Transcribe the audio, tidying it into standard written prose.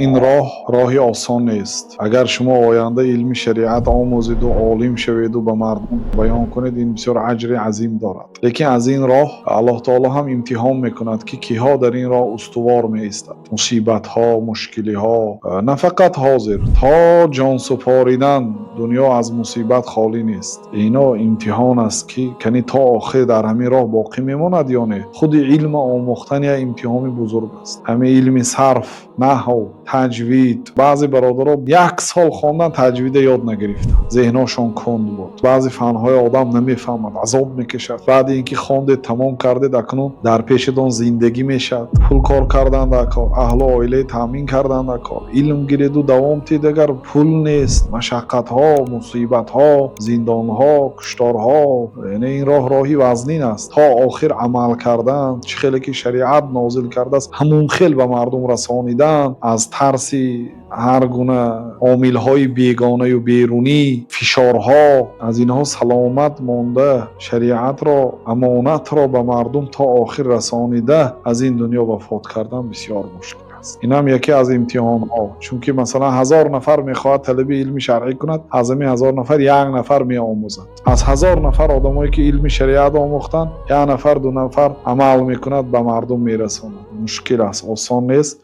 Ин роҳ роҳи осон нест. Агар шумо оянда илми шариат омӯзеду олим шаведу ба мардум баён кунед, ин бисёр аҷри азим дорад. Лекин аз ин роҳ Аллоҳ таоло ҳам имтиҳон мекунад, ки киҳо дар ин роҳ устувор меистад. Мусибатҳо, мушкилиҳо на фақат ҳозир, то ҷонсупоридан дунё аз мусибат холӣ нест. Ино имтиҳон аст, ки кани то охир дар ҳамин роҳ боқӣ мемонад ё не. Худи илм омӯхтан як имтиҳони бузург аст. Ҳамин илми сарф, наҳв, таҷвид. Баъзе бародаро як сол хондан, таҷвида ёд нагирифтанд, зеҳношон кунд буд. Баъзе фанҳои одам намефаҳмад, азоб мекашад. Баъди ин ки хондед, тамом кардед, акнун дар пешатон зиндагӣ мешавад, пул кор кардан дар кор, аҳлу оилаи таъмин кардан дар кор. Илм гиреду давом тид, агар пул нест, машаққатҳо, мусибатҳо, зиндонҳо, кушторҳо. Яъне ин роҳ роҳи вазнин аст. То охир амал кардан, чӣ хеле ки шариат нозил кардааст, ҳамун хел ба мардум расонидан, аз тарси ҳар гуна омилҳои бегонаю берунӣ, фишорҳо, аз инҳо саломат монда, шариатро, амонатро ба мардум то охир расонида, аз ин дунё вафот кардан бисёр мушкил аст. Инам яке аз имтиҳонҳо, чунки, масалан, 1000 нафар мехоҳад талаби илми шаръӣ кунад, аз ҳамин 1000 нафар як нафар меомӯзад. Аз 1000 нафар одамое ки илми шариат омӯхтанд, як нафар, ду нафар амал мекунад, ба мардум мерасонад. Мушкил аст, осон нест.